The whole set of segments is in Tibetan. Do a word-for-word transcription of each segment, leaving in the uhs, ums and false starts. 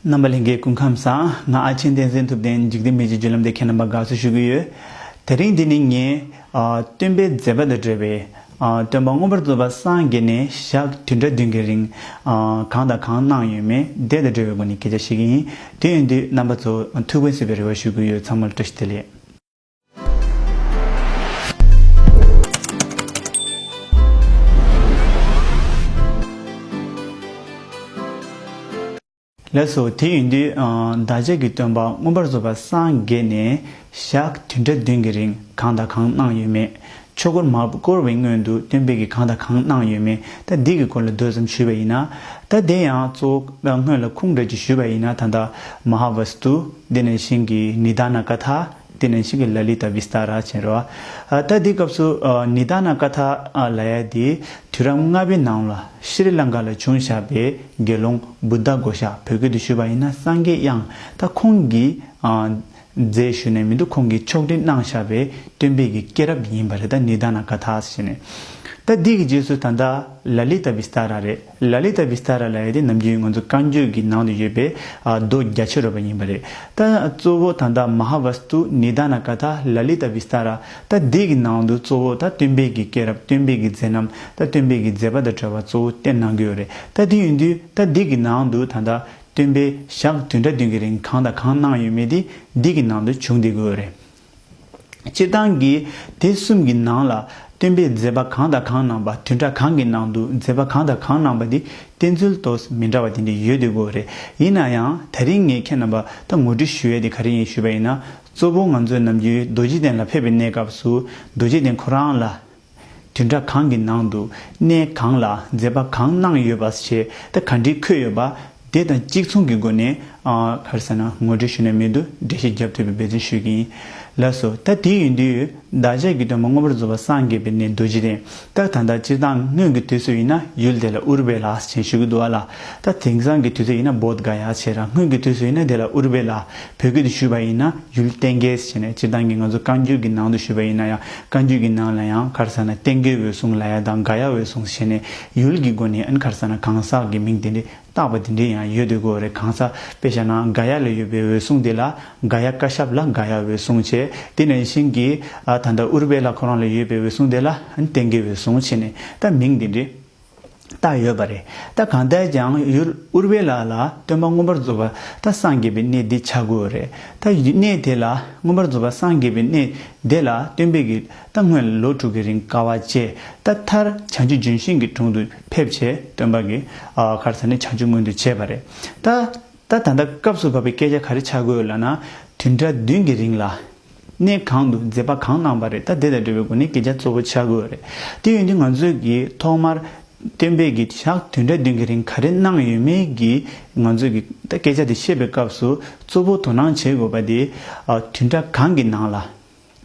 རྣམ་པ་ལྷན་རྒྱས་སྐུ་ཁམས་བཟང་། ང་ཨ་ཆེན་བསྟན་འཛིན་ཐུབ་བསྟན། འཇིག་རྟེན་མི་ཚེའི་བརྒྱུད་ལམ་དེ་ཁྱེད་རྣམ་པ་དགའ་བསུ་ཞུ་གི་ཡོད། དེ་རིང་འདི་ནི་ངས་ཨ། སྟོན་པའི་མཛད་པ་དང་འབྲེལ་བའི་ཨ། སྟོན་པ་མངོན་པར་རྫོགས་པ་སངས་རྒྱས་ནས་ཞག་བདུན་ཕྲག་བདུན་གྱི་རིང་ཨ། གང་དང་གང་གནང་ཡོད་མེད་དེ་དང་འབྲེལ་བའི་སྒོ་ནས་སྐད་ཆ་བཤད་ཀྱི་ཡིན། དེ་ཡིན་དུས་རྣམ་པ་ཚོ་ཐུགས་ཕན་གསོས་པའི་རེ་བ་ཞུ་གི་ཡོད། ཚང་མར་བཀྲ་ཤིས་བདེ་ལེགས། ལགས་སོ། དེ་ཡིན་དུས་ཨ། བདག་ཅག་གི་སྟོན་པ་མངོན་པར་རྫོགས་པ་སངས་རྒྱས་ནས་ཞག་བདུན་ཕྲག་བདུན་གྱི་རིང་གང་དང་གང་གནང་ཡོད་མེད། ཆོས་འཁོར་མ་བསྐོར་བའི་སྔོན་དུ་སྟོན་པས་ཀྱིས་གང་དང་གང་གནང་ཡོད་མེད། ད་འདི་གི་སྐོར་ལ་མདོ་ཙམ་ཞུས་པ་ཡིན་ན། ད་དེ་ཡང་གཙོ་བོ་སྔོན་ལ་ཁུངས་འདྲ་ཅིག་ཞུས་པ་ཡིན་ན། ད་ལྟ་མ་ཧཱ་ཝཱ་སྟུ། དེ་ནང་བཞིན་གྱི་ནི་དཱ་ན་ཀ་ཐ། དེ་ནང་བཞིན་གྱི་ལ་ལི་ཏ་བི་སྟཱ་ར་བྱས་རོ། ཨ། ད་འདི་སྐབས་སུ་ཨ། ནི་དཱ་ན་ཀ་ཐ་ཨ། ལབ་ཡ་དེ་དུས་རབས་ལྔ་པའི་ནང་ལ་ཤྲི་ལང་ཀ་ལ་བྱུང་བཞག་པའི་དགེ་སློང་བུདྡྷ་གྷོ་ཤ། བོད་སྐད་དུ་ཞུས་པ་ཡིན་ན་སངས་རྒྱས་དབྱངས། ད་ཁོང་གིས་ཨ། མཛད་ཞུས་ནས་མི་འདུག་ཁོང་གིས་ཕྱོགས་སྒྲིག་གནང་བཞག་པའི་སྟོན་པའི་གི་སྐྱེས་རབས་ཡིན་པ་རེད། ད་ནི་དཱ་ན་ཀ་ཐ་ཟེར་ནས། ད་འདི་གི་རྗེས་སུ་ད་ལྟ་ལ་ལི་ཏ་བི་སྟཱ་ར་རེད། ལ་ལི་ཏ་བི་སྟཱ་ར་ལབ་ཡ་དེ་ནམ་རྒྱུན་ང་ཚོ་བཀའ་འགྱུར་གྱི་ནང་དུ་ཡོད་པའི་ཨ། མདོ་རྒྱ་ཆེར་རོལ་པ་ཡིན་པ་རེད། ད་གཙོ་བོ་ད་ལྟ་མ་ཧཱ་ཝཱ་སྟུ། ནི་དཱ་ན་ཀ་ཐ། ལ་ལི་ཏ་བི་སྟཱ་ར། ད་འདི་གི་ནང་དུ་གཙོ་བོ་ད་སྟོན་པའི་གི་སྐྱེས་རབས། སྟོན་པའི་གི་མཛད་རྣམ། ད་སྟོན་པའི་གི་མཛད་པ་དང་འབྲེལ་བ་གཙོ་བོ་བསྟན་གནང་གི་ཡོད་རེད། ད་འདི་ཡིན་དུས་ད་འདི་གི་ནང་དུ་ད་ལྟ་སྟོན་པས་ཞག་བདུན་ཕྲག་བདུན་གྱི་རིང་གང་དང་གང་གནང་ཡོད་མེད་དེ་འདི་གི་ནང་དུ་བྱུང་བསྡད་ཀྱི་ཡོད་རེད། སྤྱིར་བཏང་གི་དེ་གསུམ་གྱི་ནང་ལ་སྟོན་པས་མཛད་པ་གང་དང་གང་གནང་པ། བདུན་ཕྲག་གང་གི་ནང་དུ་མཛད་པ་གང་དང་གང་གནང་པ་འདི་བསྟན་ཚུལ་ཏོག་ཙམ་མི་འདྲ་བ་དེ་འདྲ་ཡོད་དེ་གོ་རེད། ཡིན་ན་ཡང་དེ་རིང་ངས་ཁྱེད་རྣམ་པ་ད་ངོ་སྤྲོད་ཞུ་ཡས་དེ་ག་རེ་ཡིན་ཞུས་པ་ཡིན་ན། གཙོ་བོ་ང་ཚོའི་ནམ་རྒྱུན་རྡོ་རྗེ་གདན་ལ་ཕེབས་པའི་གནས་སྐབས་སུ་རྡོ་རྗེ་གདན་ཁོ་རང་ལ་བདུན་ཕྲག་གང་གི་ནང་དུ་གནས་གང་ལ་མཛད་པ་གང་གནང་ཡོད་པ་ཞེས་ད་ག་འདྲའི་འཁོད་ཡོད་པ། དེ་དང་གཅིག་མཚུངས་ཀྱི་སྒོ་ནས་ཨ། ག་རེ་ཟེར་ན་ངོ་སྤྲོད་ཞུས་ནས་མི་འདུག་འགྲེལ་བཤད་རྒྱབ་ཐུབ་པའི་འབད་བརྩོན་ཞུ་གི་ཡིན། ལགས་སོ། ད་དེ་ཡིན་དུས་བདག་ཅག་གི་སྟོན་པ་མངོན་པར་རྫོགས་པ་སངས་རྒྱས་པའི་གནས་རྡོ་རྗེ་གདན། ད་ད་ལྟ་སྤྱིར་བཏང་སྔོན་གྱི་དུས་སུ་ཡིན་ན་ཡུལ་དེ་ལ་ཨུར་བེ་ལ་ཞེས་ཞུ་གི་འདུག་ཨ་ལ། ད་དེང་སང་གི་དུས་སུ་ཡིན་ན་བོདྷ་ག་ཡ་བྱས་ར། སྔོན་གྱི་དུས་སུ་ཡིན་ན་དེ་ལ་ཨུར་བེ་ལ། བོད་སྐད་དུ་ཞུས་པ་ཡིན་ན་ཡུལ་བསྟན་རྒྱས་ཟེར་ནས། སྤྱིར་བཏང་གི་ང་ཚོ་བཀའ་འགྱུར་གྱི་ནང་དུ་ཞུས་པ་ཡིན་ན་ཡང་། བཀའ་འགྱུར་གྱི་ནང་ལ་ཡང་ག་རེ་ཟེར་ན་བསྟན་རྒྱས་འོད་སྲུང་ལབ་ཡ་དང་ག་ཡ་འོད་སྲུང་ཟེར་ནས་ཡུལ་གྱི་སྒོ་ནས་ཨ་ནི་ག་རེ་ཟེར་ན་གང་ཟག་གི་མིང་དེ་འདྲ་བཏགས་པ་དེ་འདྲ་ཡང་ཡོད་དེ་གོ་རེད། གང་ཟག་དཔེ་བཞག་ན་ག་ཡ་ལ་ཡོད་པའི་འོད་སྲུང་དེ་ལ་ག་ཡ་ཀ་ཤབ་ལ་ག་ཡ་འོད་སྲུང་བྱས། དེ་ནང་བཞིན་གྱི་ཨ་ད་ལྟ་ཨུར་བེ་ལ་ཁོ་རང་ལ་ཡོད་པའི་འོད་སྲུང་དེ་ལ་ཨ་ནི་བསྟན་རྒྱས་འོད་སྲུང་བྱས་ནས་ད་མིང་དེ་འདྲ་བཏགས་ཡོད་པ་རེད། ད་གང་ལྟར་ཀྱང་ཡུལ་ཨུར་བེ་ལ་ལ་སྟོན་པ་མངོན་པར་རྫོགས་པ་ད་སངས་རྒྱས་པའི་གནས་འདི་ཆགས་ཀྱི་ཡོད་རེད། ད་ཡུལ་གནས་དེ་ལ་མངོན་པར་རྫོགས་པ་སངས་རྒྱས་པའི་གནས་དེ་ལ་སྟོན་པས་ཀྱིས་ད་སྔོན་ལ་ལོ་དྲུག་གི་རིང་དཀའ་བ་སྤྱད། ད་མཐར་བྱང་ཆུབ་ལྗོན་ཤིང་གི་དྲུང་དུ་ཕེབས་བྱས་སྟོན་པ་གིས་ཨ་ག་རེ་ཟེར་ན་བྱང་ཆུབ་མངོན་དུ་བྱས་པ་རེད། ད་ད་ད་ལྟ་སྐབས་སུ་བབས་པའི་སྐད་ཆ་ག་རེ་ཆགས་ཀྱི་ཡོད་ལབ་ན། བདུན་ཕྲག་བདུན་གྱི་རིང་ལ་གནས་གང་དུ་མཛད་པ་གང་གནང་པ་རེད། ད་དེ་དང་འབྲེལ་བའི་སྒོ་ནས་སྐད་ཆ་གཙོ་བོ་ཆགས་ཀྱི་ཡོད་རེད། དེ་ཡིན་དུས་ང་ཚོས་ཀྱིས་ཐོག་མར་སྟོན་པས་ཀྱིས་ཞག་བདུན་ཕྲག་བདུན་གྱི་རིང་ག་རེ་གནང་ཡོད་མེད་ཀྱི་ང་ཚོས་ཀྱིས་ད་སྐད་ཆ་དེ་བཤད་པའི་སྐབས་སུ་གཙོ་བོ་དོ་སྣང་བྱེད་དགོས་པ་དེ་ཨ་བདུན་ཕྲག་གང་གི་ནང་ལ་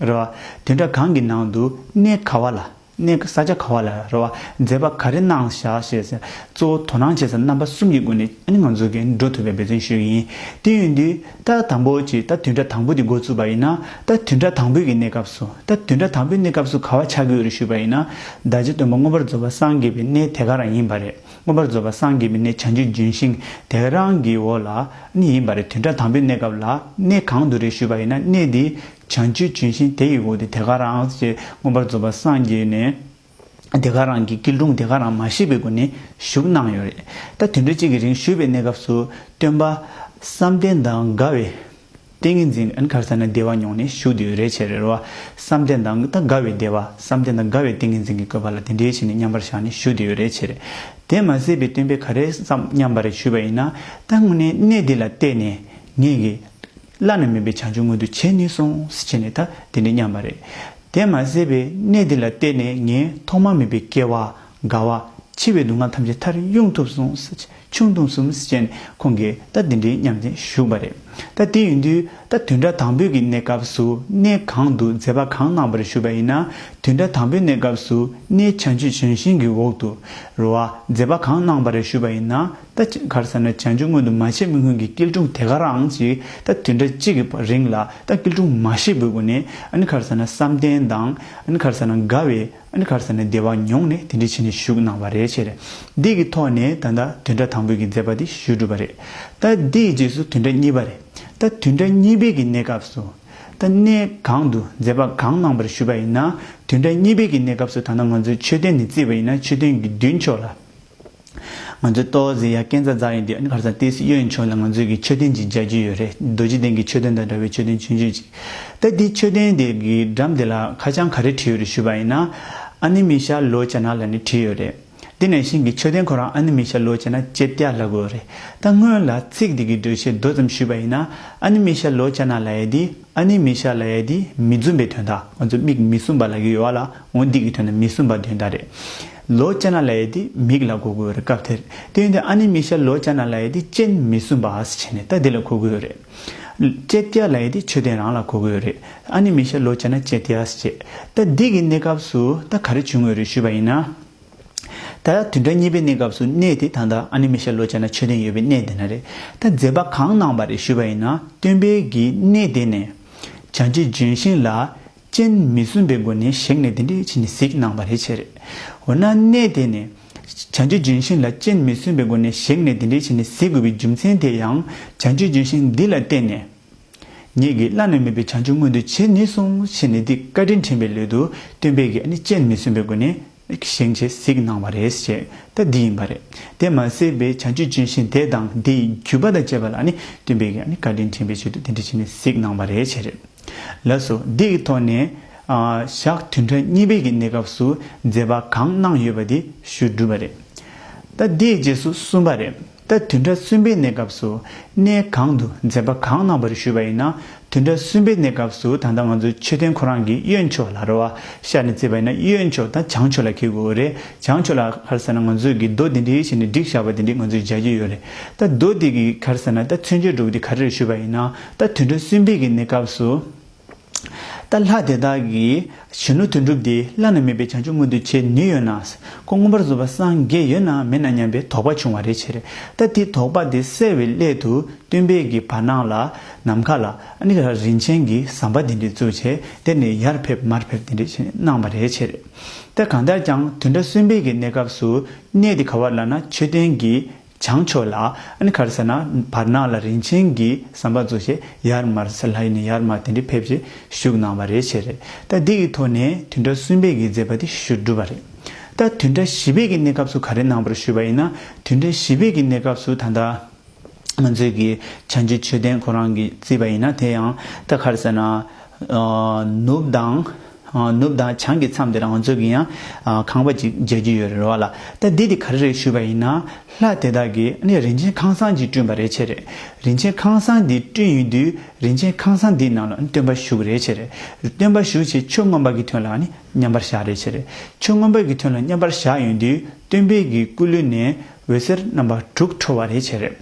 རེད་བ། བདུན་ཕྲག་གང་གི་ནང་དུ་གནས་ག་བ་ལ། གནས་ས་ཆ་ག་བ་ལ་རེད་བ། མཛད་པ་ག་རེ་གནང་བཞག་ཞེས་ཟེར། གཙོ་བོ་དོ་སྣང་བྱེད་ས་རྣམ་པ་གསུམ་གྱི་སྒོ་ནས་ཨ་ནི་ང་ཚོ་གིས་འགྲོ་ཐུབ་པའི་འབད་བརྩོན་ཞུ་གི་ཡིན། དེ་ཡིན་དུས་ད་དང་པོ་ཅིག་ད་བདུན་ཕྲག་དང་པོ་དེ་འགོ་བཙུགས་པ་ཡིན་ན། ད་བདུན་ཕྲག་དང་པོའི་གི་གནས་སྐབས་སུ། ད་བདུན་ཕྲག་དང་པོའི་གནས་སྐབས་སུ་ག་བ་ཆགས་ཀྱི་ཡོད་རེད་ཞུས་པ་ཡིན་ན། བདག་ཅག་སྟོན་པ་མངོན་པར་རྫོགས་པ་སངས་རྒྱས་པའི་གནས་དེ་ག་རང་ཡིན་པ་རེད། མངོན་པར་རྫོགས་པ་སངས་རྒྱས་པའི་གནས་བྱང་ཆུབ་ལྗོན་ཤིང་དེ་ག་རང་གི་འོག་ལ་ནི་ཡིན་པ་རེད། བདུན་ཕྲག་དང་པོའི་གནས་སྐབས་ལ་གནས་གང་དུ་རེད་ཞུས་པ་ཡིན་ན། གནས་འདི་བྱང་ཆུབ་ལྗོན་ཤིང་དེ་ཡི་འོག་ཏུ་དེ་ག་རང་ཞེས་མངོན་པར་རྫོགས་པ་སངས་རྒྱས་ནས་དེ་ག་རང་གི་སྐྱིལ་ཀྲུང་དེ་ག་རང་མ་ཞིག་པའི་སྒོ་ནས་བཞུགས་གནང་ཡོད་རེད། ད་བདུན་ཕྲག་གཅིག་གི་རིང་བཞུགས་པའི་གནས་སྐབས་སུ་སྟོན་པ་བསམ་གཏན་དང་འགལ་བའི་ཏིང་ངེ་འཛིན་ཨན་ག་རེ་ཟེར་ན་བདེ་བ་མྱོང་ནས་བཞུགས་བསྡད་ཡོད་རེད་བྱས་རེད་བ། བསམ་གཏན་དང་ད་འགལ་བའི་བདེ་བ། བསམ་གཏན་དང་འགལ་བའི་ཏིང་ངེ་འཛིན་གྱི་བཀོད་པ་ལ་དེ་འདྲའི་བྱས་ནས་མཉམ་པར་བཞག་ནས་བཞུགས་བསྡད་ཡོད་རེད་བྱས་རེད། དེ་མ་ཟད་པའི་སྟོན་པས་ག་རེ་བསམ་སྙམ་པ་རེད་ཞུས་པ་ཡིན་ན། ད་དངོས་གནས་གནས་འདི་ལ་བལྟས་ནས་ངེད་ཀྱིས་བླ་ན་མེད་པའི་བྱང་ཆུབ་མངོན་དུ་བྱས་ནུས་སོང་ཟེར་བྱས་ནས་ད་དེ་འདྲའི་སྙམ་པ་རེད། དེ་མ་ཟད་པའི་གནས་འདི་ལ་བལྟས་ནས་ངས་ཐོག་མ་མེད་པའི་སྐྱེ་བ་དགའ་བ་འཆི་བའི་སྡུག་བསྔལ་ཐམས་ཅད་མཐར་དབྱུང་ཐུབ་སོང་ཟེར་ཆུང་ཐུང་གསུམ་ཟེར་བྱས་ནས་ཁོང་གིས་ད་འདི་འདྲའི་སྙམ་བྱས་བཞུགས་པ་རེད། ད་དེ་ཡིན་དུས་ད་བདུན་ཕྲག་དང་པོའི་གི་གནས་སྐབས་སུ་གནས་གང་དུ་མཛད་པ་གང་གནང་བ་རེད་ཞུས་པ་ཡིན་ན། བདུན་ཕྲག་དང་པོའི་གནས་སྐབས་སུ་གནས་བྱང་ཆུབ་ལྗོན་ཤིང་གི་འོག་ཏུ་རེད་བ། མཛད་པ་གང་གནང་བ་རེད་ཞུས་པ་ཡིན་ན། ད་ཅི་ག་རེ་ཟེར་ན་བྱང་ཆུབ་མངོན་དུ་མ་བྱས་མི་སྔོན་གྱི་སྐྱིལ་ཀྲུང་དེ་ག་རང་ཅིག་ད་བདུན་ཕྲག་གཅིག་གི་རིང་ལ་ད་སྐྱིལ་ཀྲུང་མ་ཞིག་པའི་སྒོ་ནས་ཨ་ནི་ག་རེ་ཟེར་ན་བསམ་གཏན་དང་ཨ་ནི་ག་རེ་ཟེར་ན་འགལ་བའི་ ཨ་ནི་ག་རེ་ཟེར་ན་བདེ་བ་མྱོང་ནས་དེ་འདྲ་བྱས་ནས་བཞུགས་གནང་བ་རེད་བྱས་རེད། འདི་གི་ཐོག་ནས་ད་ལྟ་བདུན་ཕྲག་དང་པོའི་གི་མཛད་པ་འདི་ཞུ་གྲུབ་པ་རེད། ད་འདི་ཡི་རྗེས་སུ་བདུན་ཕྲག་གཉིས་པ་རེད། ད་བདུན་ཕྲག་གཉིས་པའི་གི་གནས་སྐབས་སུ། ད་གནས་གང་དུ་མཛད་པ་གང་གནང་བར་ཞུས་པ་ཡིན་ན། བདུན་ཕྲག་གཉིས་པའི་གི་གནས་སྐབས་སུ་ད་ལྟ་ང་ཚོའི་མཆོད་རྟེན་ནས་བརྩིས་པ་ཡིན་ན་མཆོད་རྟེན་གྱི་མདུན་ཕྱོགས་ལ། ང་ཚོས་ཏོག་ཙམ་ཡ་སྐས་འཛེག་འཛེག་ཡིན་དུས་ཨ་ནི་ག་རེ་ཟེར་ན་ཏོག་ཙམ་གཡོན་ཕྱོགས་ལ་ང་ཚོས་ཀྱི་མཆོད་རྟེན་ཅིག་མཇལ་རྒྱུ་ཡོད་རེད། རྡོ་རྗེ་གདན་གྱི་མཆོད་རྟེན་དང་འདྲ་བའི་མཆོད་རྟེན་ཆུང་ཆུང་ཅིག་ད་འདི་མཆོད་རྟེན་དེ་གི་འགྲམ་དེ་ལ་ཁ་བྱང་ག་རེ་བྲིས་ཡོད་རེད་ཞུས་པ་ཡིན་ན། ཨ་ནི་མི་ཤ་ལོ་ཅ་ན་ལབ་ནས་བྲིས་ཡོད་རེད། དེ་ནང་བཞིན་གྱི་མཆོད་རྟེན་ཁོ་རང་ཨ་ནི་མི་ཤ་ལོ་ཅ་ན་ཅེ་ཏྱ་ལབ་དགོས་རེད། ད་སྔོན་ལ་ཚིག་འདི་གི་འགྲེལ་བཤད་མདོ་ཙམ་ཞུས་པ་ཡིན་ན། ཨ་ནི་མི་ཤ་ལོ་ཅ་ན་ལབ་ཡ་འདི། ཨ་ནི་མི་ཤ་ལབ་ཡ་འདི་མིག་འཛུམ་པའི་དོན་དག་ང་ཚོ་མིག་མི་སྲུན་པ་ལབ་ཀྱི་ཡོད་བ་ལ། འོ་འདི་གི་དོན་དག་མིག་སྲུན་པ་དོན་དག་རེད། ལོ་ཅ་ན་ལབ་ཡ་འདི་མིག་ལ་གོ་དགོས་རེད་སྐབས་དེར། དེ་ཡིན་དུས་ཨ་ནི་མི་ཤ་ལོ་ཅ་ན་ལབ་ཡ་འདི་སྤྱན་མི་སྲུན་པ་ཟེར་བྱས་ནས་ད་འདི་ལ་གོ་དགོས་རེད། ཅེ་ཏྱ་ལབ་ཡ་འདི་མཆོད་རྟེན་རང་ལ་གོ་དགོས་རེད། ཨ་ནི་མི་ཤ་ལོ་ཅ་ན་ཅེ་ཏྱ་ཟེར་བྱས། ད་འདི་གི་གནས་སྐབས་སུ་ད་ག་རེ་བྱུང་ཡོད་རེད་ཞུས་པ་ཡིན་ན། ད་བདུན་ཕྲག་གཉིས་པའི་གནས་སྐབས་སུ་གནས་དེ་ད་ལྟ་ཨ་ནི་མི་ཤ་ལོ་ཅ་ན་མཆོད་རྟེན་ཡོད་པའི་གནས་དེ་ན་རེད། ད་མཛད་པ་གང་གནང་བ་རེད་ཞུས་པ་ཡིན་ན། སྟོན་པའི་གི་གནས་དེ་ནས་བྱང་ཆུབ་ལྗོན་ཤིང་ལ་སྤྱན་མི་སྲུན་པའི་སྒོ་ནས་བཞེངས་ནས་དེ་འདྲའི་ཕྱིན་ནས་གཟིགས་གནང་བ་རེད་བྱས་རེད། འོ་ན་གནས་དེ་ནས་བྱང་ཆུབ་ལྗོན་ཤིང་ལ་སྤྱན་མི་སྲུན་པའི་སྒོ་ནས་བཞེངས་ནས་དེ་འདྲའི་ཕྱིན་ནས་གཟིགས་དགོས་པའི་རྒྱུ་མཚན་དེ་ཡང་བྱང་ཆུབ་ལྗོན་ཤིང་འདི་ལ་བརྟེན་ནས། ངེད་ཀྱིས་བླ་ན་མེད་པའི་བྱང་ཆུབ་མངོན་དུ་བྱེད་ནུས་སོང་ཞེས་ནས་འདི་བཀའ་དྲིན་དྲན་པའི་སླད་དུ་སྟོན་པས་ཀྱི་ཨ་ནི་སྤྱན་མི་སྲུན་པའི་སྒོ་ནས་བཞེངས་བྱས་གཟིགས་གནང་བ་རེད་ཞེས་ད་འདི་ཡིན་པ་རེད། དེ་མ་ཟད་པའི་བྱང་ཆུབ་ལྗོན་ཤིང་དེ་དང་དེའི་བརྒྱུད་པ་དང་བཅས་པ་ལ་ཨ་ནི་སྟོན་པས་ཀྱི་ཨ་ནི་བཀའ་དྲིན་དྲན་པའི་ཆེད་དུ་དེ་འདྲ་བྱས་ནས་གཟིགས་གནང་བ་རེད་བྱས་རེད། ལགས་སོ། འདི་གི་ཐོག་ནས་ཨ་ཞག་བདུན་ཕྲག་གཉིས་པའི་གི་གནས་སྐབས་སུ་མཛད་པ་གང་གནང་ཡོད་པ་དེ་ཞུ་གྲུབ་པ་རེད། ད་དེའི་རྗེས་སུ་གསུམ་པ་རེད། ད་བདུན་ཕྲག་གསུམ་པའི་གནས་སྐབས་སུ་གནས་གང་དུ་མཛད་པ་གང་གནང་བར་ཞུས་པ་ཡིན་ན། བདུན་ཕྲག་གསུམ་པའི་གནས་སྐབས་སུ་ད་ལྟ་ང་ཚོའི་མཆོད་རྟེན་ཁོ་རང་གི་གཡོན་ཕྱོགས་ལ་རེད་བ། ཤར་ནས་བརྩིས་པ་ཡིན་ན་གཡོན་ཕྱོགས་དང་བྱང་ཕྱོགས་ལ་འཁེལ་དགོས་རེད། བྱང་ཕྱོགས་ལ་ག་རེ་ཟེར་ན་ང་ཚོས་ཀྱི་རྡོ་འདི་འདྲའི་བྱས་ནས་བསྒྲིགས་བཞག་པ་འདི་འདྲའི་ང་ཚོས་མཇལ་རྒྱུ་ཡོད་རེད། ད་རྡོ་འདི་གི་ག་རེ་ཟེར་ན་ད་མཚོན་བྱེད་འགྲོ་བ་འདི་ག་རེ་རེད་ཞུས་པ་ཡིན་ན། ད་བདུན་ཕྲག་གསུམ་པའི་གི་གནས་སྐབས་སུ། ད་ལྷ་དེ་དག་གིས་གཞོན་ནུ་དོན་གྲུབ་དེ་བླ་ན་མེད་པའི་བྱང་ཆུབ་མངོན་དུ་བྱེད་ནུས་ཡོད་ན། ཁོང་མངོན་པར་རྫོགས་པར་སངས་རྒྱས་ཡོད་ན་མེད་ན་སྙམ་པའི་དོགས་པ་བྱུང་བ་རེད་བྱས་རེད། ད་དེ་དོགས་པ་དེ་སེལ་བའི་སླད་དུ་སྟོན་པས་ཀྱི་བར་སྣང་ལ་ནམ་མཁའ་ལ་ཨ་ནི་རིན་ཆེན་གྱི་ཟམ་པ་དེ་འདྲ་བཙུགས་བྱས་དེ་ནས་ཡར་ཕེབས་མར་ཕེབས་དེ་འདྲ་བྱས་གནང་བ་རེད་བྱས་རེད། ད་གང་ལྟར་ཀྱང་བདུན་ཕྲག་གསུམ་པའི་གི་གནས་སྐབས་སུ་གནས་དེ་ག་བ་ལབ་ན་མཆོད་རྟེན་གྱི་བྱང་ཕྱོགས་ལ་ཨ་ནི་ག་རེ་ཟེར་ན་བར་སྣང་ལ་རིན་ཆེན་གྱི་ཟམ་པ་བཙུགས་བྱས་ཡར་མར་ས་ལྷ་ཡིན་ན་ཡར་མར་དེ་འདྲ་ཕེབས་བྱས་བཞུགས་གནང་བ་རེད་བྱས་རེད། ད་འདི་གི་ཐོག་ནས་བདུན་ཕྲག་གསུམ་པའི་གི་མཛད་པ་དེ་ཞུ་གྲུབ་པ་རེད། ད་བདུན་ཕྲག་བཞི་པའི་གི་གནས་སྐབས་སུ་ག་རེ་གནང་བར་ཞུས་པ་ཡིན་ན། བདུན་ཕྲག་བཞི་པའི་གི་གནས་སྐབས་སུ་ད་ལྟ་ང་ཚོས་ཀྱི་བྱང་ཆུབ་མཆོད་རྟེན་ཁོ་རང་གི་བརྩིས་པ་ཡིན་ན་དེ་ཡང་ད་ག་རེ་ཟེར་ན། ཨ་ནུབ་དང་། ཨ་ནུབ་དང་བྱང་གི་མཚམས་དེ་ལ་ང་ཚོ་གི་ཡང་ཨ་ཁང་པ་ཅིག་མཇལ་རྒྱུ་ཡོད་རེད་བ་ལ། ད་འདི་དེ་ག་རེ་རེད་ཞུས་པ་ཡིན་ན། ལྷ་དེ་དག་གིས་ཨ་ནི་རིན་ཆེན་ཁང་བཟང་ཅིག་བསྐྲུན་པ་རེད་བྱས་རེད། རིན་ཆེན་ཁང་བཟང་འདི་བསྐྲུན་ཡོང་དུས་རིན་ཆེན་ཁང་བཟང་འདིའི་ནང་ལ་ཨ་ནི་སྟོན་པ་བཞུགས་རེད་བྱས་རེད། སྟོན་པ་བཞུགས་བྱས་ཆོས་མངོན་པ་གི་དོན་ལ་ཨ་ནི་མཉམ་པར་བཞག་རེད་བྱས་རེད། ཆོས་མངོན་པ་གི་དོན་ལ་མཉམ་པར་བཞག་ཡོང་དུས་སྟོན་པའི་གི་སྐུ་ལུས་ནས་འོད་ཟེར་རྣམ་པ་དྲུག་འཕྲོ་བ་རེད་བྱས་རེད།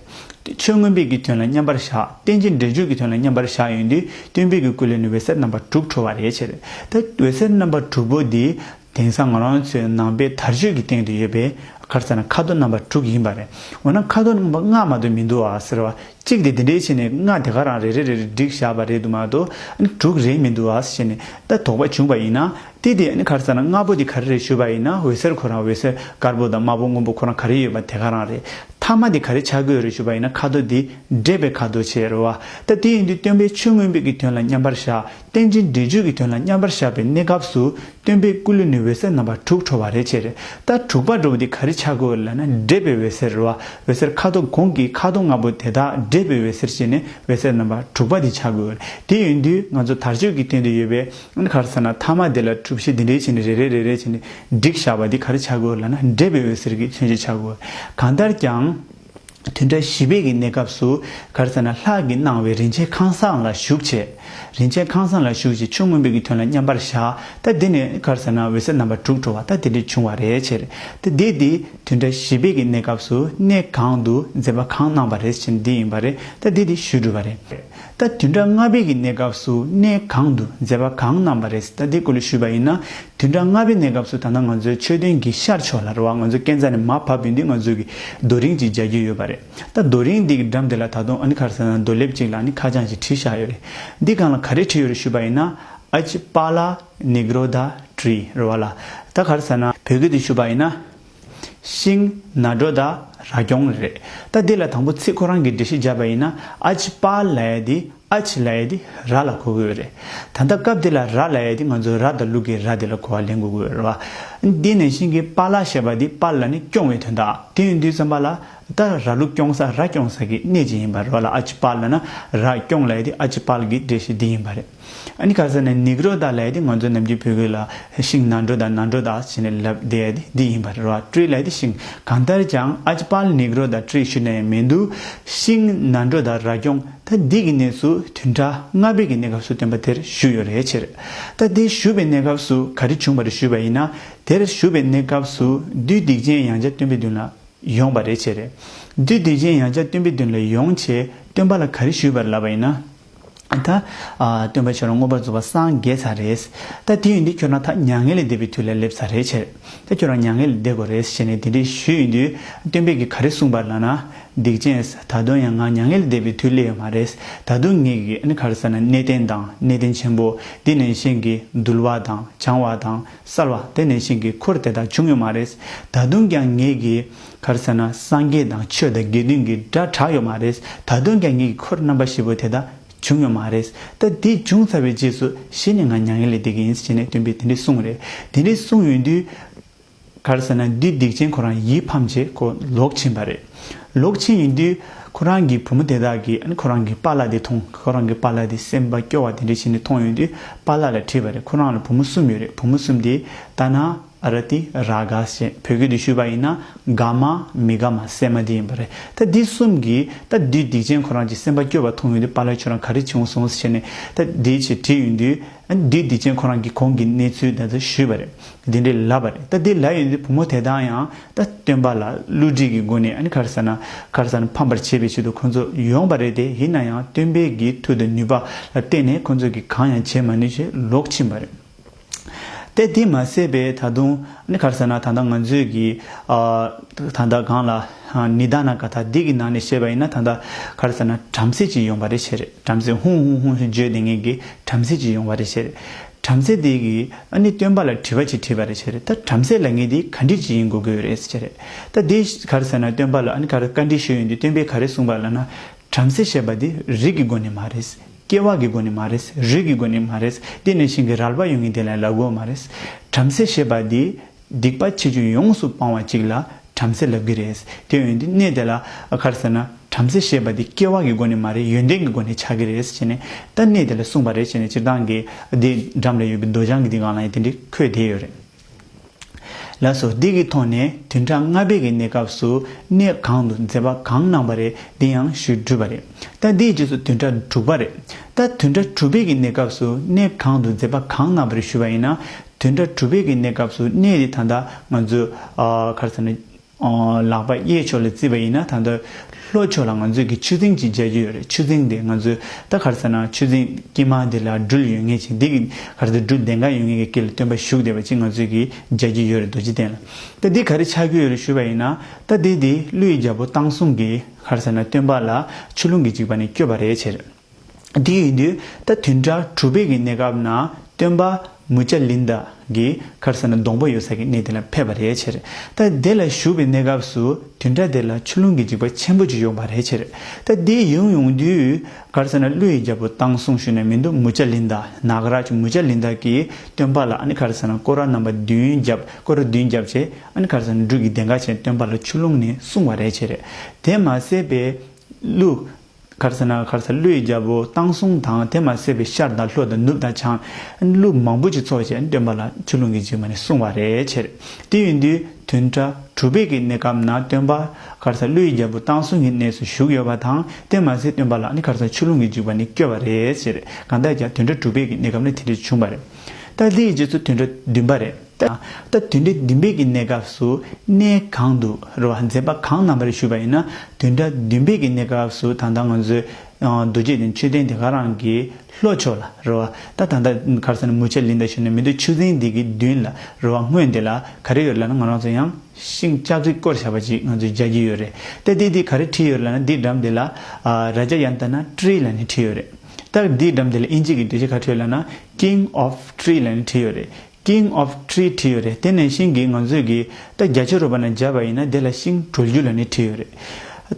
ཆོས་མངོན་པའི་གི་དོན་ལ་མཉམ་པར་བཞག་རྟེན་ཅིང་འབྲེལ་འཇུག་གི་དོན་ལ་མཉམ་པར་བཞག་ཡོང་དུས་སྟོན་པའི་གི་སྐུ་ལུས་ནས་འོད་ཟེར་རྣམ་པ་དྲུག་འཕྲོ་བ་རེད་བྱས་རེད། ད་འོད་ཟེར་རྣམ་པ་དྲུག་པོ་འདི་དེང་སང་ང་རང་ཚོའི་ནང་པའི་དར་གཅོད་ཀྱི་སྟེང་དུ་ཡོད་པའི་ག་རེ་ཟེར་ན་ཁ་དོག་རྣམ་པ་དྲུག་ཡིན་པ་རེད། འོ་ན་ཁ་དོག་རྣམ་པ་ལྔ་མ་གཏོགས་མི་འདུག་ཨ་ཟེར་བ། གཅིག་དེ་དེ་འདྲའི་བྱས་ནས་ལྔ་དེ་ག་རང་རེ་རེ་རེ་རེ་བསྒྲིགས་བཞག་པ་རེད་འདུག་མ་གཏོགས་ཨ་ནི་དྲུག་རེད་མི་འདུག་ཨ་ཟེར་ནས་ད་དོགས་པ་བྱུང་བ་ཡིན་ན། དེ་དེ་ཨ་ནི་ག་རེ་ཟེར་ན་ལྔ་པོ་དེ་ག་རེ་རེད་ཞུས་པ་ཡིན་ན་འོད་ཟེར་ཁོ་རང་འོད་ཟེར་དཀར་པོ་དང་དམར་པོ་སྔོན་པོ་ཁོ་རང་ག་རེ་ཡོད་པ་དེ་ག་རང་རེད། ཐ་མ་དེ་ག་རེ་ཆགས་ཀྱི་ཡོད་རེད་ཞུས་པ་ཡིན་ན་ཁ་དོག་དེ་འབྲེལ་པའི་ཁ་དོག་བྱས་རེད་བ། ད་དེ་ཡིན་དུས་སྟོན་པས་ཆོས་མངོན་པའི་གི་དོན་ལ་མཉམ་པར་བཞག་རྟེན་ཅིང་འབྲེལ་འཇུག་གི་དོན་ལ་མཉམ་པར་བཞག་པའི་གནས་སྐབས་སུ། སྟོན་པའི་སྐུ་ལུས་ནས་འོད་ཟེར་རྣམ་པ་དྲུག་འཕྲོ་བ་རེད་བྱས་རེད། ད་དྲུག་པ་འདྲ་བོ་འདི་ག་རེ་ཆགས་དགོས་ལབ་ན་འབྲེལ་པའི་འོད་ཟེར་རེད་བ། འོད་ཟེར་ཁ་དོག་གོང་གི་ཁ་དོག་ལྔ་པོ་དེ་དག་འབྲེལ་པའི་འོད་ཟེར་བྱས་ནས་འོད་ཟེར་རྣམ་པ་དྲུག་པ་འདི་ཆགས་དགོས་རེད། དེ་ཡིན་དུས་ང་ཚོ་དར་གཅོད་ཀྱི་སྟེང་དུ་ཡོད་པའི་ཨ་ནི་ག་རེ་ཟེར་ན་ཐ་མ་དེ་ལ་གྲུབ་གཞི་འདི་འདྲའི་བྱས་ནས་རེ་རེ་རེ་རེ་བྱས་ནས་བསྒྲིགས་བཞག་པ་འདི་ག་རེ་ཆགས་དགོས་ལབ་ན་འབྲེལ་པའི་འོད་ཟེར་གྱི་མཚོན་བྱེད་ཆགས་དགོས། གང་ལྟར་ཀྱང་། བདུན་ཕྲག་བཞི་པའི་གི་གནས་སྐབས་སུ་ག་རེ་ཟེར་ན་ལྷ་གིས་གནང་བའི་རིན་ཆེན་ཁང་བཟང་ལ་བཞུགས་བྱས། རིན་ཆེན་ཁང་བཟང་ལ་བཞུགས་བྱས་ཆོས་མངོན་པའི་གི་དོན་ལ་མཉམ་པར་བཞག་ད་འདི་ནས་ག་རེ་ཟེར་ན་འོད་ཟེར་རྣམ་པ་དྲུག་འཕྲོ་བ་ད་དེ་འདྲས་བྱུང་བ་རེད་བྱས་རེད། ད་འདི་འདི་བདུན་ཕྲག་བཞི་པའི་གི་གནས་སྐབས་སུ་གནས་གང་དུ་མཛད་པ་གང་གནང་བ་རེད་ཟེར་འདི་ཡིན་པ་རེད། ད་འདི་འདི་ཞུ་གྲུབ་པ་རེད། ད་བདུན་ཕྲག་ལྔ་པའི་གི་གནས་སྐབས་སུ་གནས་གང་དུ་མཛད་པ་གང་གནང་བ་རེད་ད་འདི་སྐོར་ལ་ཞུས་པ་ཡིན་ན། བདུན་ཕྲག་ལྔ་པའི་གནས་སྐབས་སུ་ད་ལྟ་ང་ཚོའི་མཆོད་རྟེན་གྱི་ཤར་ཕྱོགས་ལ་རེད་བ། ང་ཚོ་སྐས་འཛེག་ནས་མར་བབས་ཡོང་དུས་ང་ཚོའི་གི་རྡོ་རིང་ཅིག་མཇལ་རྒྱུ་ཡོད་པ་རེད། ད་རྡོ་རིང་འདི་གི་འགྲམ་དེ་ལ་ད་དུང་ཨ་ནི་ག་རེ་ཟེར་ན་རྡོ་ལེབ་ཅིག་ལ་ཨ་ནི་ཁ་བྱང་ཅིག་བྲིས་བཞག་ཡོད་རེད། འདི་སྒང་ལ་ག་རེ་བྲིས་ཡོད་རེད་ཞུས་པ་ཡིན་ན། ཨ་ཅི་པཱ་ལ་ནི་གྲོ་དྷ་ tree རེད་བ་ལ། ད་ག་རེ་ཟེར་ན་བོད་སྐད་དུ་ཞུས་པ་ཡིན་ན། ཤིང་ན་གྲོ་དང་ར་ཀྱོང་རེད། ད་འདི་ལ་དང་པོ་ཚིག་ཁོ་རང་གི་འགྲེལ་བཤད་བརྒྱབ་པ་ཡིན་ན་ཨ་ཅི་པཱལ་ལབ་ཡ་དེ། ཨ་ཅི་ལབ་ཡ་དེ་ར་ལ་གོ་གི་ཡོད་རེད། ད་ལྟ་སྐབས་འདི་ལ་ར་ལབ་ཡ་དེ་ང་ཚོ་ར་དང་ལུག་གི་ར་དེ་ལ་གོ་བ་ལེན་དགོས་ཀྱི་ཡོད་རེད་བ། འདི་ནང་བཞིན་གྱི་པཱ་ལ་ཞེས་པ་དེ་པཱལ་ལབ་ནི་སྐྱོང་བའི་དོན་དག་དེ་ཡིན་དུས་ཙམ་པ་ལ་ད་ར་ལུག་སྐྱོང་ས་ར་སྐྱོང་ས་གི་གནས་ཅིག་ཡིན་པ་རེད་བ་ལ། ཨ་ཅི་པཱལ་ལབ་ན་ར་སྐྱོང་ལབ་ཡ་དེ་ཨ་ཅི་པཱལ་གྱི་འགྲེལ་བཤད་འདི་ཡིན་པ་རེད། ཨ་ནི་ག་རེ་ཟེར་ན་ནེག་རོ་ད་ལབ་ཡ་དེ་ང་ཚོ་ནམ་རྒྱུན་བོད་སྐད་ལ་ཤིང་ན་གྲོ་དང་ན་གྲོ་དང་ཟེར་ནས་ལབ་བསྡད་ཡ་དེ་འདི་ཡིན་པ་རེད་བ། ཏྲི་ལབ་ཡ་དེ་ཤིང་གང་ལྟར་ཀྱང་ཨ་ཅི་པཱལ་ནེག་རོ་དང་ཏྲི་ཞུ་ནས་མི་འདུག་ཤིང་ན་གྲོ་དང་ར་ཀྱོང་ད་འདི་གི་གནས་སུ་བདུན་ཕྲག་ལྔ་པའི་གི་གནས་སྐབས་སུ་སྟོན་པ་དེར་བཞུགས་ཡོད་རེད་ཕྱིར། ད་དེ་བཞུགས་པའི་གནས་སྐབས་སུ་ག་རེ་བྱུང་བ་རེད་ཞུས་པ་ཡིན་ན། དེར་བཞུགས་པའི་གནས་སྐབས་སུ་བདུད་སྡིག་ཅན་ཡང་བསྐྱར་སྟོན་པའི་མདུན་ལ་ཡོང་བ་རེད་ཕྱིར། བདུད་སྡིག་ཅན་ཡང་བསྐྱར་སྟོན་པའི་མདུན་ལ་ཡོང་བྱས་སྟོན་པ་ལ་ག་རེ་ཞུས་པ་རེད་ལབ་པ་ཡིན་ན། ད་ཨ་སྟོན་པ་ཁྱོད་རང་མངོན་པར་རྫོགས་པར་སངས་རྒྱས་ཚར་རེད། ད་དེ་ཡིན་དུས་ཁྱོད་རང་ད་མྱ་ངན་ལས་འདས་པའི་དུས་ལ་སླེབས་ཚར་རེད་ཕྱིར། ད་ཁྱོད་རང་མྱ་ངན་ལས་འདས་དགོས་རེད་ཟེར་ནས་དེ་འདྲས་ཞུས་ཡོང་དུས་སྟོན་པས་ཀྱིས་ག་རེ་གསུངས་པ་ལབ་ན། སྡིག་ཅན། ད་དུང་ཡང་ང་མྱ་ངན་ལས་འདས་པའི་དུས་སླེབས་ཡོད་མ་རེད། ད་དུང་ངེད་ཀྱི་ཨ་ནི་ག་རེ་ཟེར་ན་གནས་བརྟན་དང་གནས་བརྟན་ཆེན་པོ་འདི་ནང་བཞིན་གྱི་འདུལ་བ་དང་བྱང་བ་དང་གསལ་བ་དེ་ནང་བཞིན་གྱི་འཁོར་དེ་དག་བྱུང་ཡོད་མ་རེད། ད་དུང་ཀྱང་ངེད་ཀྱི་ག་རེ་ཟེར་ན་སངས་རྒྱས་དང་ཆོས་དང་དགེ་འདུན་གྱི་སྒྲ་གྲགས་ཡོད་མ་རེད། ད་དུང་ཀྱང་ངེད་ཀྱི་འཁོར་རྣམ་པ་བཞི་པོ་དེ་དག་བྱུང་ཡོད་མ་རེད། ད་འདི་བྱུང་ཚར་བའི་རྗེས་སུ་གཞི་ནས་ང་མྱ་ངན་ལས་འདས་ཀྱི་ཡིན་ཟེར་ནས་སྟོན་པས་དེ་འདྲས་གསུངས་རེད། དེ་འདྲས་གསུངས་ཡོང་དུས། ག་རེ་ཟེར་ན་བདུད་སྡིག་ཅན་ཁོ་རང་ཡིད་ཕམ་བྱས་ཁོ་ལོག་ཕྱིན་པ་རེད། ལོག་ཕྱིན་ཡིན་དུས་ཁོ་རང་གི་བུ་མོ་དེ་དག་གིས་ཨ་ནི་ཁོ་རང་གི་པཱ་ལགས་དེ་མཐོང་། ཁོ་རང་གི་པཱ་ལགས་དེ་སེམས་པ་སྐྱོ་བ་དེ་འདྲ་བྱས་ནས་མཐོང་ཡོང་དུས་པཱ་ལགས་ལ་དྲིས་པ་རེད། ཁོ་རང་ལ་བུ་མོ་གསུམ་ཡོད་རེད། བུ་མོ་གསུམ་དེ་ཏ་ན་ཨ་ར་ཏི་ར་ག་ཞེས་བོད་སྐད་དུ་ཞུས་པ་ཡིན་ན་དགའ་མ་མི་དགའ་མ་སྲན་མ་དེ་ཡིན་པ་རེད། ད་འདི་གསུམ་གྱིས་ད་བདུད་སྡིག་ཅན་ཁོ་རང་གི་སེམས་པ་སྐྱོ་བ་མཐོང་ཡོང་དུས་པཱ་ལགས་ཁྱོད་རང་ག་རེ་བྱུང་སོང་ཟེར་ནས་ད་འདི་ཅིག་དྲིས་ཡོང་དུས། བདུད་སྡིག་ཅན་ཁོ་རང་གི་གོང་གི་གནས་ཚུལ་དེ་ཚོ་ཞུས་པ་རེད། འདི་འདྲའི་ལབ་པ་རེད། ད་འདི་ལབ་ཡོང་དུས་བུ་མོ་དེ་དག་ཡང་ད་སྟོན་པ་ལ་བསླུ་བྲིད་ཀྱི་སྒོ་ནས་ཨ་ནི་ག་རེ་ཟེར་ན་ག་རེ་ཟེར་ན་ཕམ་པར་བྱེད་པའི་ཆེད་དུ་ཁོ་ཚོ་ཡོང་པ་རེད་དེ། ཡིན་ན་ཡང་སྟོན་པའི་གི་མཐུ་དང་ནུས་པ་ལ་བརྟེན་ནས་ཁོ་ཚོ་གིས་གང་ཡང་བྱེད་མ་ནུས་བྱས་ལོག་ཕྱིན་པ་རེད། དེ་དེ་མ་ཟད་པའི་ད་དུང་ཨ་ནི་ག་རེ་ཟེར་ན་ད་ལྟ་ང་ཚོས་ཀྱི་ཨ་ད་ལྟ་གང་ལ་ཨ་ནི་དཱ་ན་ག་ཐ་འདི་གི་ནང་ནས་བཤད་པ་ཡིན་ན་ད་ལྟ་ག་རེ་ཟེར་ན་བྲམ་ཟེ་ཅིག་ཡོང་པ་རེད་བྱས་རེད། བྲམ་ཟེ་ཧུང་ཧུང་ཧུང་ཞེས་བརྗོད་བསྡད་མཁན་གྱི་བྲམ་ཟེ་ཅིག་ཡོང་བ་རེད་བྱས་རེད། བྲམ་ཟེ་དེ་གིས་ཨ་ནི་སྟོན་པ་ལ་དྲི་བ་ཅིག་དྲིས་པ་རེད་བྱས་རེད། ད་བྲམ་ཟེ་ལབ་མཁན་དེ་ག་འདྲ་ཅིག་ཡིན་དགོས་ཀྱི་ཡོད་རེད་བྱས་རེད། ད་དེ་ག་རེ་ཟེར་ན་སྟོན་པ་ལ་ཨ་ནི་ག་རེ་བཀའ་འདྲི་ཞུས་ཡོང་དུས་སྟོན་པས་ག་རེ་གསུངས་པ་ལབ་ན། བྲམ་ཟེ་ཞེས་པ་དེ་རིགས་ཀྱི་སྒོ་ནས་མ་རེད། སྐྱེ་བ་གི་སྒོ་ནས་མ་རེད། རིགས་ཀྱི་སྒོ་ནས་མ་རེད། དེ་ནང་བཞིན་གྱི་རལ་པ་ཡོད་མཁན་དེ་ལ་ལབ་དགོས་མ་རེད། བྲམ་ཟེ་ཞེས་པ་དེ་སྡིག་པ་ཆེ་ཆུང་ཡོངས་སུ་སྤང་བ་ཅིག་ལ་བྲམ་ཟེ་ལབ་ཀྱི་རེད། དེ་ཡོང་དུས་གནས་དེ་ལ་ག་རེ་ཟེར་ན་བྲམ་ཟེ་ཞེས་པ་དེ་སྐྱེ་བ་གི་སྒོ་ནས་མ་རེད། ཡོན་ཏན་གྱི་སྒོ་ནས་ཆགས་ཀྱི་རེད་ཟེར་ནས་ད་གནས་དེ་ལ་གསུངས་པ་རེད་ཟེར་ནས་སྤྱིར་བཏང་གི་དེ་འགྲམ་ལ་ཡོད་པའི་མདོ་བྱང་གི་དེ་སྒང་ལ་ཡང་དེ་འདྲའི་འཁོད་བསྡད་ཡོད་རེད། ལགས་སོ། འདི་གི་ཐོག་ནས་བདུན་ཕྲག་ལྔ་པའི་གི་གནས་སྐབས་སུ་གནས་གང་དུ་མཛད་པ་གང་གནང་བ་རེད། འདི་ཡང་ཞུས་གྲུབ་པ་རེད། ད་འདིའི་རྗེས་སུ་བདུན་ཕྲག་དྲུག་པ་རེད། ད་བདུན་ཕྲག་དྲུག་པའི་གི་གནས་སྐབས་སུ་གནས་གང་དུ་མཛད་པ་གང་གནང་བ་རེད་ཞུས་པ་ཡིན་ན། བདུན་ཕྲག་དྲུག་པའི་གི་གནས་སྐབས་སུ་གནས་འདི་ད་ལྟ་ང་ཚོས་ཨ་ག་རེ་ཟེར་ན་ཨ་ལག་པ་གཡས་ཕྱོགས་ལ་བརྩིས་པ་ཡིན་ན་ད་ལྟ་ལྷོ་ཕྱོགས་ལ་ང་ཚོས་ཀྱི་ཆུ་རྫིང་ཅིག་མཇལ་རྒྱུ་ཡོད་རེད། ཆུ་རྫིང་དེ་ང་ཚོས་ད་ག་རེ་ཟེར་ན་ཆུ་རྫིང་དཀྱིལ་མ་འདི་ལ་སྦྲུལ་ཡོད་མཁན་ཅིག་འདི་གི་ག་རེ་ཟེར་སྦྲུལ་གདེངས་ཀ་ཡོད་མཁན་གྱི་དཀྱིལ་ལ་སྟོན་པ་བཞུགས་བསྡད་པ་ཅིག་ང་ཚོས་ཀྱི་མཇལ་རྒྱུ་ཡོད་རེད། རྡོ་རྗེ་གདན་ལ། ད་འདི་ག་རེ་ཆགས་ཀྱི་ཡོད་རེད་ཞུས་པ་ཡིན་ན། ད་འདི་འདི་ཀླུ་ཡི་རྒྱལ་པོ་བཏང་བཟུང་གིས་ག་རེ་ཟེར་ན་སྟོན་པ་ལ་ཆུ་ཀླུང་གི་འཇིགས་པ་ནས་བསྐྱོབ་པ་རེད་བྱས་རེད། དེ་ཡིན་དུས་ད་བདུན་ཕྲག་དྲུག་པའི་གི་གནས་སྐབས་ན་སྟོན་པ་མུ་ཅ་ལིན་དཱ་གི་ག་རེ་ཟེར་ན་སྡོང་པོ་ཡོད་ས་གི་གནས་དེ་ལ་ཕེབས་པ་རེད་བྱས་རེད། ད་དེ་ལ་བཞུགས་པའི་གནས་སྐབས་སུ་བདུན་ཕྲག་དེ་ལ་ཆུ་ཀླུང་གི་འཇིགས་པ་ཆེན་པོ་ཅིག་ཡོང་བ་རེད་བྱས་རེད། ད་དེ་ཡོང་ཡོང་དུས་ག་རེ་ཟེར་ན་ཀླུ་ཡི་རྒྱལ་པོ་བཏང་བཟུང་ཞུས་ན་མི་འདུག་མུ་ཅ་ལིན་དཱ་ནཱ་ག་རཱཇ་མུ་ཅ་ལིན་དཱ་གིས་སྟོན་པ་ལ་ཨ་ནི་ག་རེ་ཟེར་ན་སྐོར་ར་རྣམ་པ་བདུན་བརྒྱབ། སྐོར་ར་བདུན་བརྒྱབ་བྱས་ཨ་ནི་ག་རེ་ཟེར་ན་སྦྲུལ་གྱི་གདེངས་ཀ་བྱས་སྟོན་པ་ལ་ཆུ་ཀླུང་ནས་བསྲུང་བ་རེད་བྱས་རེད། དེ་མ་ཟད་པའི་ཀླུ་ག་རེ་ཟེར་ན་ག་རེ་ཟེར་ཀླུ་ཡི་རྒྱལ་པོ་བཏང་བཟུང་དང་དེ་མ་ཟད་པའི་ཤར་དང་ལྷོ་དང་ནུབ་དང་བྱང་ཀླུ་མང་པོ་ཅིག་ཚོགས་བྱས་སྟོན་པ་ལ་ཆུ་ཀླུང་གི་འཇིགས་པ་ནས་བསྲུང་བ་རེད་བྱས་རེད། དེ་ཡིན་དུས་བདུན་ཕྲག་དྲུག་པའི་གི་གནས་སྐབས་ན་སྟོན་པ་ག་རེ་ཟེར་ཀླུ་ཡི་རྒྱལ་པོ་བཏང་བཟུང་གི་གནས་སུ་བཞུགས་ཡོད་པ་དང་དེ་མ་ཟད་སྟོན་པ་ལ་ནི་ག་རེ་ཟེར་ཆུ་ཀླུང་གི་འཇིགས་པ་ནས་བསྐྱོབ་པ་རེད་བྱས་རེད། གང་ལྟར་ཀྱང་བདུན་ཕྲག་དྲུག་པའི་གི་གནས་སྐབས་ནས་དེ་འདྲ་བྱུང་བ་རེད། ད་དེའི་རྗེས་སུ་བདུན་ཕྲག་བདུན་པ་རེད། ད་ད་བདུན་ཕྲག་བདུན་པའི་གི་གནས་སྐབས་སུ་གནས་གང་དུ་རེད་བ་མཛད་པ་གང་གནང་བ་རེད་ཞུས་པ་ཡིན་ན། བདུན་ཕྲག་བདུན་པའི་གི་གནས་སྐབས་སུ་ད་ལྟ་ང་ཚོའི་ཨ་རྡོ་རྗེ་གདན་མཆོད་རྟེན་དེ་ག་རང་གི་ལྷོ་ཕྱོགས་ལ་རེད་བ། ད་ད་ལྟ་ག་རེ་ཟེར་ན་མུ་ཅ་ལིན་དཱ་ཞུས་ན་མི་འདུག་ཆུ་རྫིང་འདི་གི་མདུན་ལ་རེད་བ། སྔོན་དེ་ལ་ག་རེ་ཡོད་ལབ་ན་ང་རང་ཚོ་ཡང་ཤིང་ལྕགས་རི་བསྐོར་བཞག་པ་ཅིག་ང་ཚོས་མཇལ་རྒྱུ་ཡོད་རེད། ད་འདི་འདི་ག་རེ་བྲིས་ཡོད་ལབ་ན་འདི་འགྲམ་འདི་ལ་ཨ་རཱ་ཇ་ཡན་ཏ་ན་ཏྲི་ལབ་ནས་བྲིས་ཡོད་རེད། ད་འདི་འགྲམ་འདི་ལ་དབྱིན་ཇི་གི་འགྲེལ་བཤད་ག་རེ་བྲིས་ཡོད་ལབ་ན་King of Tree ལབ་ནས་བྲིས་ཡོད་རེད། King of Tree བྲིས་ཡོད་རེད། དེ་ནང་བཞིན་གྱི་ང་ཚོས་ཀྱི་ད་རྒྱ་ཆེ་རོ་པ་ནང་བརྒྱབ་པ་ཡིན་ན་དེ་ལ་ཤིང་གྲོལ་རྒྱུ་ལབ་ནས་བྲིས་ཡོད་རེད།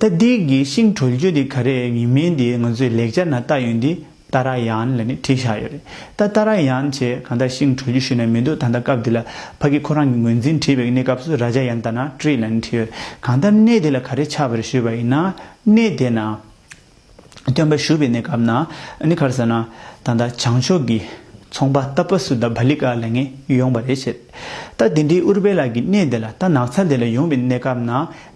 ད་འདི་གི་ཤིང་གྲོལ་རྒྱུ་དེ་ག་རེ་ཡིན་མིན་དེ་ང་ཚོས་ལེགས་སྦྱར་ནང་ལྟ་ཡོང་དུས་ཏཱ་ར་ཡན་ལབ་ནས་བྲིས་བཞག་ཡོད་རེད། ད་ཏཱ་ར་ཡན་བྱས་གང་ལྟར་ཤིང་གྲོལ་རྒྱུ་ཞུས་ནས་མི་འདུག་ད་ལྟ་སྐབས་འདི་ལ་ཕ་གི་ཁོ་རང་གི་ངོས་འཛིན་བྲིས་པའི་གནས་སྐབས་སུ་རཱ་ཇ་ཡན་ད་ན་ཏྲི་ལབ་ནས་བྲིས་ཡོད། གང་ལྟར་གནས་དེ་ལ་ག་རེ་ཆགས་པ་རེད་ཞུས་པ་ཡིན་ན། གནས་དེ་ན་སྟོན་པ་བཞུགས་པའི་གནས་སྐབས་ན་ཨ་ནི་ག་རེ་ཟེར་ན། ད་ལྟ་བྱང་ཕྱོགས་ཀྱི་ཚོང་པ་ཏ་པ་སུ་ཏ་བ་ལི་ཀ་ལབ་མཁན་ཡོང་བ་རེད་ཟེར། ད་དེ་འདྲའི་ཨུར་བེ་ལ་གི་གནས་དེ་ལ་ད་ནགས་ཚལ་དེ་ལ་ཡོང་བའི་གནས་སྐབས་ན་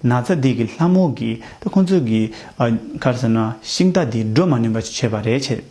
ནགས་ཚལ་དེ་གི་ལྷ་མོ་གི་ད་ཁོང་ཚོ་གི་ཨ་ག་རེ་ཟེར་ན་ཤིང་རྟ་དེ་འགྲོ་མ་ནུས་པ་ཅིག་བྱས་པ་རེད་ཟེར།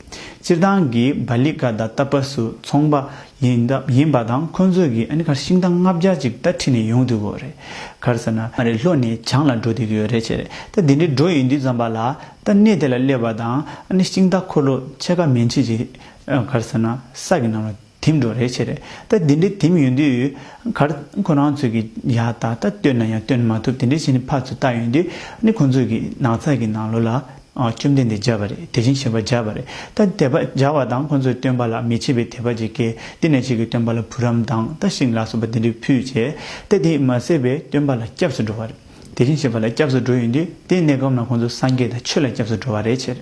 སྤྱིར་བཏང་གི་བ་ལི་ཀ་དང་ཏ་པ་སུ་ཚོང་པ་ཡིན་ད་ཡིན་པ་དང་ཁོང་ཚོས་ཀྱི་ཨ་ནི་ག་ཤིང་རྟ་ལྔ་བརྒྱ་ཅིག་ད་ཁྲིད་ནས་ཡོང་འདུག་གོ་རེད། ག་རེ་ཟེར་ན་མ་རེད། ལྷོ་ནས་བྱང་ལ་འགྲོ་བསྡད་ཀྱི་ཡོད་རེད་ཟེར། ད་དེ་འདྲའི་འགྲོ་ཡོང་དུས་ཙམ་པ་ལ་ད་གནས་དེ་ལ་སླེབས་པ་དང་ཨ་ནི་ཤིང་རྟ་འཁོར་ལོ་ཕྱེད་ཀ་མན་ཆད་ཅིག་ག་རེ་ཟེར་ན་ས་གི་ནང་ལ་དིམ་འགྲོ་རེད་ཟེར། ད་དེ་འདྲའི་དིམ་ཡོང་དུས་ག་རེ་ཁོ་རང་ཚོས་ཀྱི་ཡ་ད་ད་བཏོན་ན་ཡང་བཏོན་མ་ཐུབ། དེ་འདྲའི་བྱས་ནས་ཕར་ཚུར་ལྟ་ཡོང་དུས་ཨ་ནི་ཁོང་ཚོས་ཀྱི་ནགས་ཚལ་གྱི་ནང་ལོགས་ལ། ཨ་བཅོམ་ལྡན་འདས་བརྒྱབ་པ་རེད། དེ་བཞིན་གཤེགས་པ་བརྒྱབ་པ་རེད། ད་དད་པ་བརྒྱབ་པ་དང་ཁོང་ཚོས་སྟོན་པ་ལ་མི་ཕྱེད་པའི་དད་པ་ཅིག་སྐྱེས། དེ་ནས་ཅིག་གིས་སྟོན་པ་ལ་བུ་རམ་དང་ད་ཤིང་ལ་སོགས་པ་དེ་འདྲ་ཕུལ་བྱས། ད་དེས་མ་ཟད་པའི་སྟོན་པ་ལ་སྐྱབས་སུ་འགྲོ་བ་རེད། དེ་བཞིན་གཤེགས་པ་ལ་སྐྱབས་སུ་འགྲོ་ཡོང་དུས་དེའི་གནས་སྐབས་ན་ཁོང་ཚོ་སངས་རྒྱས་དང་ཆོས་ལ་སྐྱབས་སུ་འགྲོ་བ་རེད་ཟེར།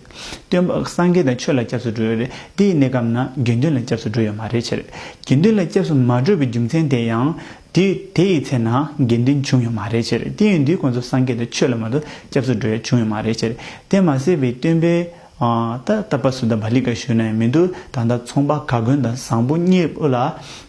སྟོན་པ་སངས་རྒྱས་དང་ཆོས་ལ་སྐྱབས་སུ་འགྲོ་ཡོད་རེད། དེའི་གནས་སྐབས་ན་དགེ་འདུན་ལ་སྐྱབས་སུ་འགྲོ་ཡོད་མ་རེད་ཟེར། དགེ་འདུན་ལ་སྐྱབས་སུ་མ་འགྲོ་བའི་རྒྱུ་མཚན་དེ་ཡང་། དེ་དེ་ཡི་ཚེ་ན་དགེ་འདུན་བྱུང་ཡོད་མ་རེད་ཟེར། དེ་ཡིན་དུས་ཁོང་ཚོ་སངས་རྒྱས་དང་ཆོས་ལ་མ་གཏོགས་སྐྱབས་སུ་འགྲོ་ཡ་བྱུང་ཡོད་མ་རེད་ཟེར། དེ་མ་ཟད་པའི་སྟོན་པའི་ཨ་ད་ཏ་པ་སུ་ཏ་བ་ལི་ཀ་ཞུས་ན་ཡང་མི་འདུག་ད་ལྟ་ཚོང་པ་ག་གོན་དང་བཟང་པོ་གཉིས་པོ་ལ་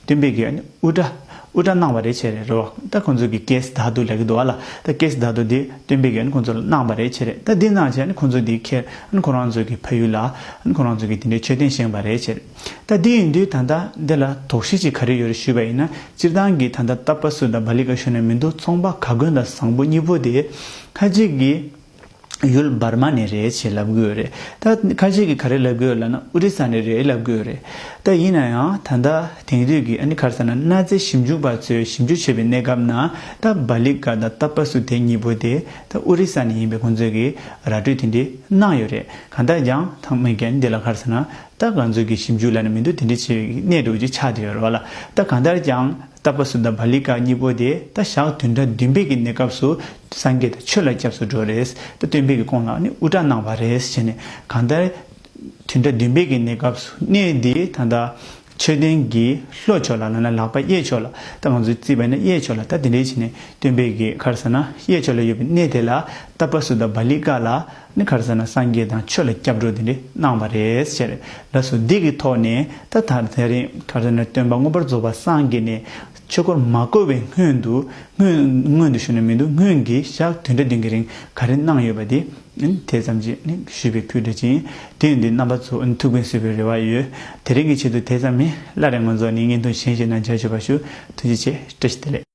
སྟོན་པས་ཀྱི་ཨ་ནི་དབུ་སྐྲ་དབུ་སྐྲ་གནང་བ་རེད་ཟེར་རེད་རོ། ད་ཁོང་ཚོ་གི་ཀེ་སི་དྷ་ཏུ་ལབ་ཀྱི་འདུག་ཨ་ལ། ད་ཀེ་སི་དྷ་ཏུ་དེ་སྟོན་པས་ཀྱི་ཨ་ནི་ཁོང་ཚོ་ལ་གནང་བ་རེད་ཟེར་རེད། ད་འདི་གནང་བྱས་ཨ་ནི་ཁོང་ཚོ་དེ་ཁྱེར་ཨ་ནི་ཁོ་རང་ཚོ་གི་ཕ་ཡུལ་ལ་ཨ་ནི་ཁོ་རང་ཚོ་གི་དེ་འདྲའི་མཆོད་རྟེན་བཞེངས་པ་རེད་ཟེར། ད་འདི་ཡིན་དུས་ད་ལྟ་འདི་ལ་དོགས་གཞི་ཅིག་ག་རེ་ཡོད་རེད་ཞུས་པ་ཡིན་ན། སྤྱིར་བཏང་གི་ད་ལྟ་ཏ་པ་སུ་དང་བ་ལི་ཀ་ཞུ་ན་མི་འདུག་ཚོང་པ་ག་གོན་དང་བཟང་པོ་གཉིས་པོ་དེ་ཁ་ཅིག་གིས་ཡུལ་འབར་མ་ནས་རེད་ཅེས་ལབ་གི་ཡོད་རེད། ད་ཁ་ཅིག་གིས་ག་རེ་ལབ་གི་ཡོད་ལབ་ན་ཨོ་རི་ས་ནས་རེད་ལབ་གི་ཡོད་རེད། ད་ཡིན་ན་ཡང་ད་ལྟ་དེང་དུས་ཀྱི་ཨ་ནི་ག་རེ་ཟེར་ན་གནའ་རྫས་ཞིབ་འཇུག་པ་ཚོས་ཞིབ་འཇུག་བྱེད་པའི་གནས་སྐབས་ན་ད་བ་ལི་ཀ་དང་ཏ་པ་སུ་དེ་གཉིས་པོ་དེ་ད་ཨོ་རི་ས་ནས་ཡིན་པའི་ཁོང་ཚོས་ཀྱི་ར་སྤྲོད་དེ་འདྲའི་གནང་ཡོད་རེད། གང་ལྟར་ཀྱང་ཐང་མེད་མཁན་འདི་ལ་ག་རེ་ཟེར་ན། ད་ང་ཚོའི་གི་ཞིབ་འཇུག་ལ་ནི་མི་འདུག་དེ་འདྲ་བྱེད་པའི་གནས་འགྲོ་རྒྱུ་ཆགས་བསྡད་ཡོད་རེད་བ་ལ། ད་གང་ལྟར་ཀྱང་ཏ་པ་སུ་དང་བ་ལི་ཀ་གཉིས་པོ་དེ་ད་ཞག་བདུན་ཕྲག་བདུན་པའི་གི་གནས་སྐབས་སུ་སངས་རྒྱས་དང་ཆོས་ལ་སྐྱབས་སུ་འགྲོ་རེད། ད་སྟོན་པའི་གི་དགོངས་ལ་ནི་དབུ་སྐྲ་གནང་བ་རེད་ཟེར་ནས་གང་ལྟར་བདུན་ཕྲག་བདུན་པའི་གི་གནས་སྐབས་སུ་གནས་འདི་ད་ལྟ་མཆོད་རྟེན་གྱི་ལྷོ་ཕྱོགས་ལ་ལ་ན་ལག་པ་གཡས་ཕྱོགས་ལ་ད་ང་ཚོས་བརྩིས་པ་ཡིན་ན་གཡས་ཕྱོགས་ལ་ད་དེ་འདྲའི་བྱས་ནས་སྟོན་པའི་གི་ག་རེ་ཟེར་ན་གཡས་ཕྱོགས་ལ་ཡོད་པའི་གནས་དེ་ལ་ཏ་པ་སུ་དང་བ་ལི་ཀ་ལ། ནི་ག་རེ་ཟེར་ན་སངས་རྒྱས་དང་ཆོས་ལ་སྐྱབས་འགྲོ་དེ་འདྲ་གནང་བ་རེད་ཟེར། ལགས་སོ། འདི་གི་ཐོག་ནས་ད་ད་དེ་རིང་ག་རེ་ཟེར་ན་སྟོན་པ་མངོན་པར་རྫོགས་པ་སངས་རྒྱས་ནས་ཆོས་འཁོར་མ་བསྐོར་བའི་སྔོན་དུ་སྔོན་སྔོན་དུ་ཞུ་ན་མི་འདུག་སྔོན་གྱི་ཞག་བདུན་ཕྲག་བདུན་གྱི་རིང་ག་རེ་གནང་ཡོད་པ་དེ་ནི་དེ་ཙམ་ཅིག་ནི་ཞུས་པའི་ཕུལ་འདྲ་ཅིག་ཡིན། དེ་ཡིན་དུས་རྣམ་པ་ཚོ་ཐུགས་ཕན་གསོས་པའི་རེ་བ་ཡོད། དེ་རིང་གི་ཆེད་དུ་དེ་ཙམ་ཡིན། སླར་ཡང་ང་ཚོ་ནི་བརྙན་ཐུང་གཞན་ཞིག་ནང་མཇལ་ཆོག་པ་ཞུ། ཐུགས་རྗེ་ཆེ། བཀྲ་ཤིས་བདེ་ལེགས།